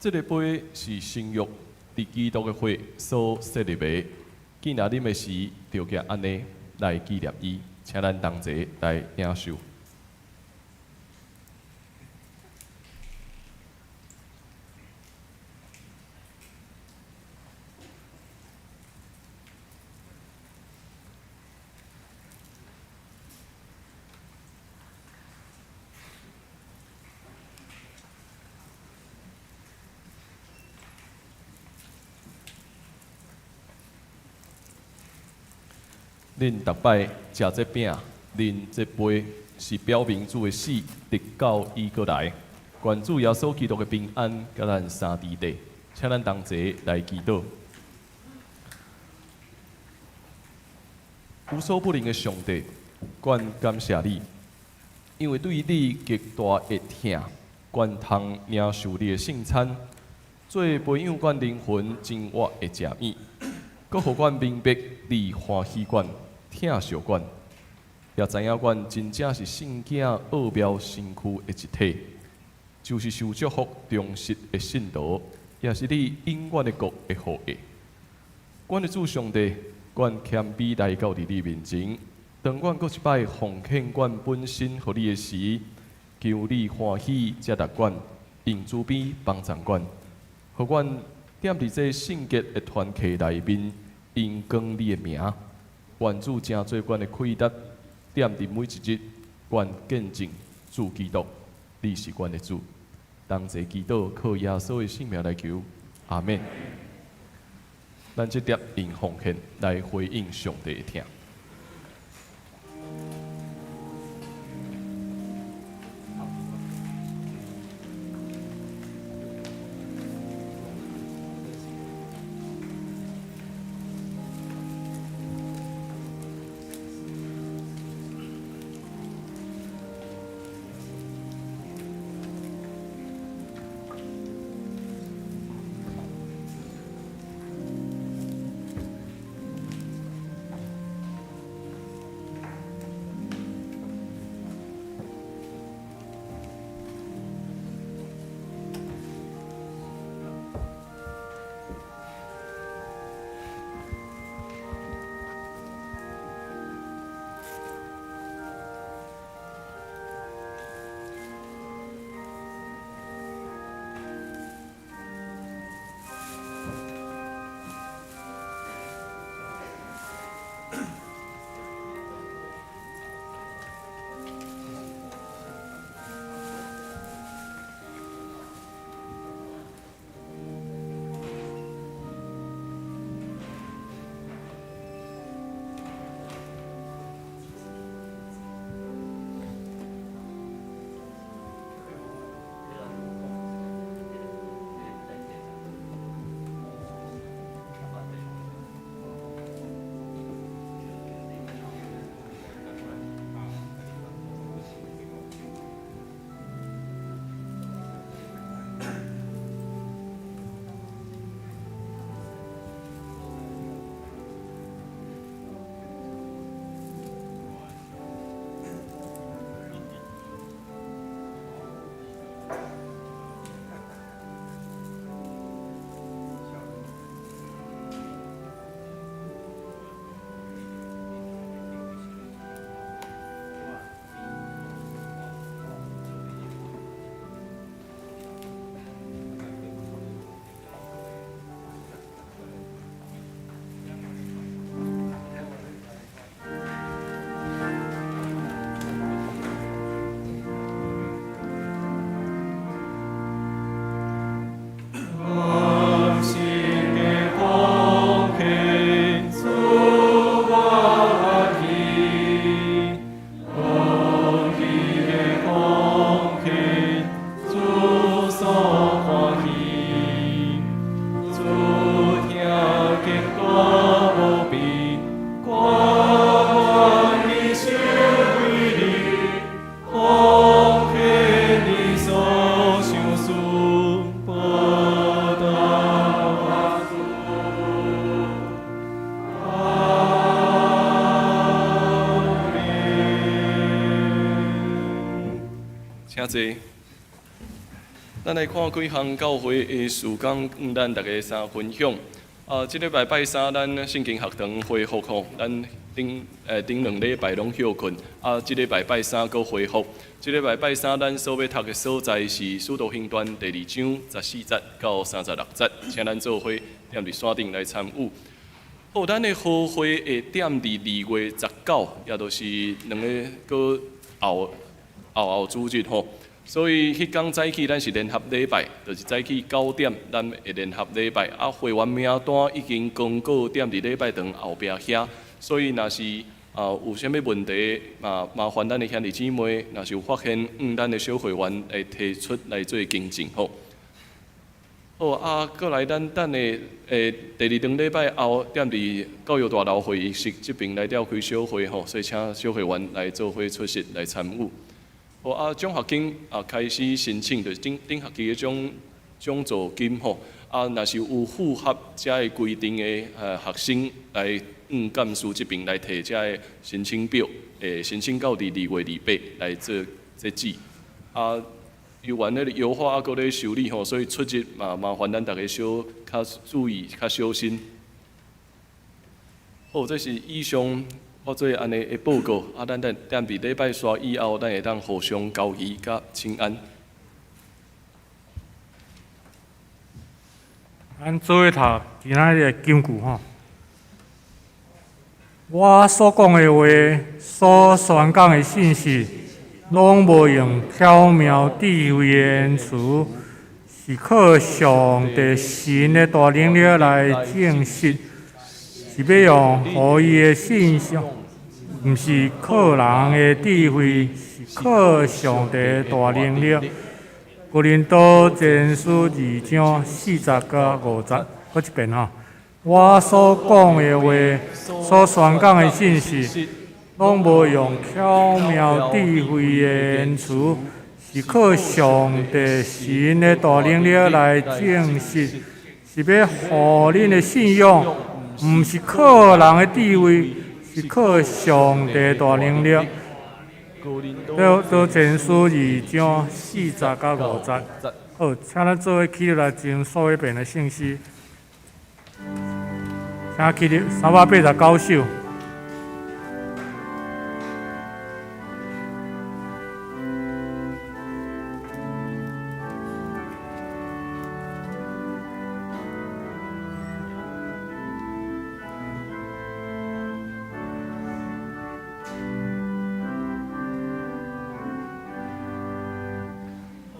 這个杯是新約佇基督的血所設立的，既若啉的時，就行按呢來紀念伊，請咱同齊來領受。恁逐擺食這餅、啉這杯，是表明主的死，直到伊閣來。願主耶穌基督的平安，佮咱相佇底，請咱同齊來祈禱。無所不能的上帝，阮感謝你，因為對你極大的疼，阮通領受你的聖餐，做培養阮靈魂真活的食物，閣予阮明白你歡喜阮、疼惜阮，也知影阮真正是聖囝奧妙身軀的一體，就是受祝福忠實的信徒，也是你永遠的國的後裔。阮的主上帝，阮謙卑來到佇你面前，當阮閣一擺奉獻阮本身予你的時，求你歡喜接納阮，用慈悲幫助阮，予阮踮佇這聖潔的團契內面，榮光你的名。願主成做阮的氣力，踮佇每一日，阮見證主基督，你是阮的主。同齊祈禱，靠耶穌的聖名來求，阿們。咱這碟用奉獻來回應上帝的疼。請坐。咱來看幾項教會的事工，咱逐家相分享。啊，這禮拜拜三，咱聖經學堂恢復吼，咱頂兩禮拜攏歇睏。啊，這禮拜拜三閣恢復。這禮拜拜三，咱所欲讀的所在是《使徒行傳》第二章14節到36節，請咱做伙踮佇線頂來參與。好，咱的和會會踮佇2月19，也就是兩个閣後後後主日吼。所以彼工早起咱是聯合禮拜，就是早起9點，咱會聯合禮拜。啊，會員名單已經公告踮佇禮拜堂後壁遐，所以若是有啥物問題，嘛麻煩咱的兄弟姊妹，若是有發現，咱的小會員會提出來做更正吼。好啊，閣來咱等下第二頓禮拜後，踮佇教育大樓會議室這邊來召開小會吼，所以請小會員來做伙出席來參與。好啊，獎學金啊開始申請，就是頂頂學期的獎助金吼。啊，若是有符合遮个規定的學生來幹事這邊來提遮个申請表，會申請到佇2月28來做截止。啊，猶原咧優化啊，閣咧修理吼，所以出入嘛麻煩咱逐家小較注意、較小心。好，這是以上我做按呢的報告。啊，咱等踮佇禮拜煞以後，咱會當互相交誼佮請安。咱做伙讀今仔日的金句吼。我所講的話，所宣講的信息，攏無用巧妙智慧的言辭，是靠上帝神的大能力來證實，是欲用予伊的信仰，毋是靠人的智慧，是靠上帝的大能力。哥林多前書二章4節到5節，閣一遍吼。我所講的話，所宣講的信息，攏無用巧妙智慧的言辭，是靠上帝神的大能力來證實，是欲予恁的信仰，毋是靠人的智慧，是靠上帝大能力。哥多前書二章4節到5節。好，請咱做伙起立來誦數一遍的聖詩。請起立，389首。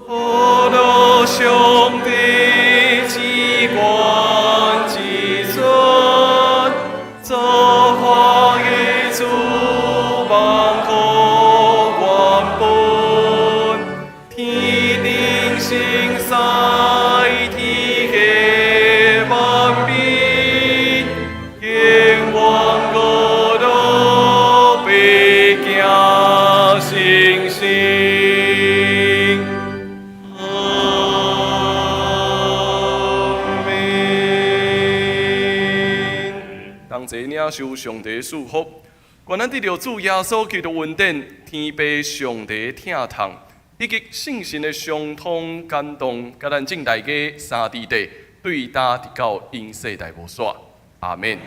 何樂上帝至高至尊，造化的主萬古原本，天頂神使天下萬民，永遠五樂百行成聖。阿們。同齊領受上帝賜福，願咱得著主耶穌基督恩典、天父上帝疼痛，以及聖神的相通感動，佮咱眾大家三弟弟，對今直到永世代無煞。阿們。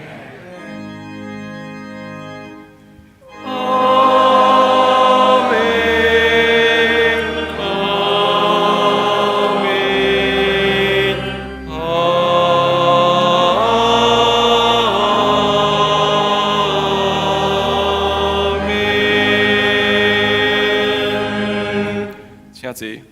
阿們，阿們，阿們。請坐。